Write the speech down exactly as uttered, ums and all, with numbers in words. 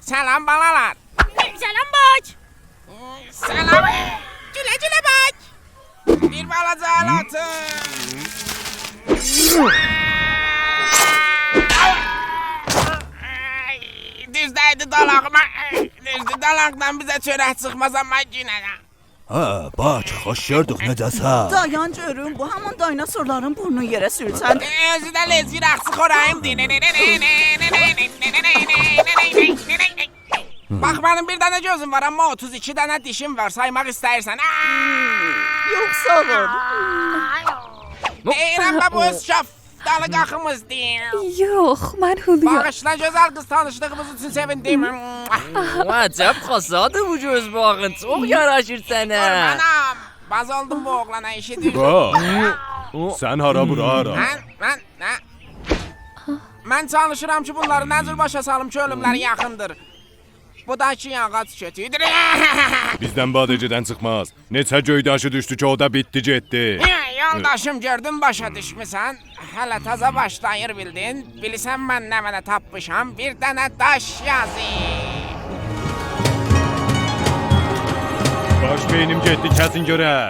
سلام، بالالار. سلام، باج. سلام. گوله گوله، باج. بیر بالاجا ال آتین. آی، دوز دَیدی دالاغیما. دوزدور، دالاقدان بیزه چؤرک چیخماز، آمما یئنه ده. هه، باج، خوش گؤردوک، نئجه‌سن؟ دایان گؤروم، بو همان دایناسورلارین بورنو یئره سورتن. اؤزو ده لئزگی رقصی خوراییمدیر. باخ، منیم بیر دنه گؤزوم وار، آمما اوتوز ایکی دنه دیشیم وار، سایماق ایسته‌ییرسن؟ آآ! یوخ، ساغ اول. دئییرم ده، بو اؤز شافتالی قاخیمیزدیر. یوخ، من هولویا. باغیشلا، گؤزل قیز، تانیشلیغیمیز اوچون سئویندیم. واه، عجب خاصادیر بو گؤز باغین، چوخ یاراشیر سنه. قوربانام، باز اولدوم بو اوغلانا، ایشی دوشدو. باخ، سن هارا، بورا هارا؟ من، من، نه؟ من چالیشیرام کی، بونلاری نه جور باشا سالیم کی، اؤلوملری یاخیندیر. بو دا کی آغاج کؤتویودور. بیزدن باد اگیدن چیخماز. نئچه گؤی داشی دوشدو کی، او دا بیتدی گئتدی. هه، یولداشیم، گؤردون، باشا دوشموسن. هله تازا باشلاییر، بیلدین. بیلیرسن من نمنه تاپمیشام؟ بیر دنه داش یازی. باش بئینیم گئتدی، کسین گؤره.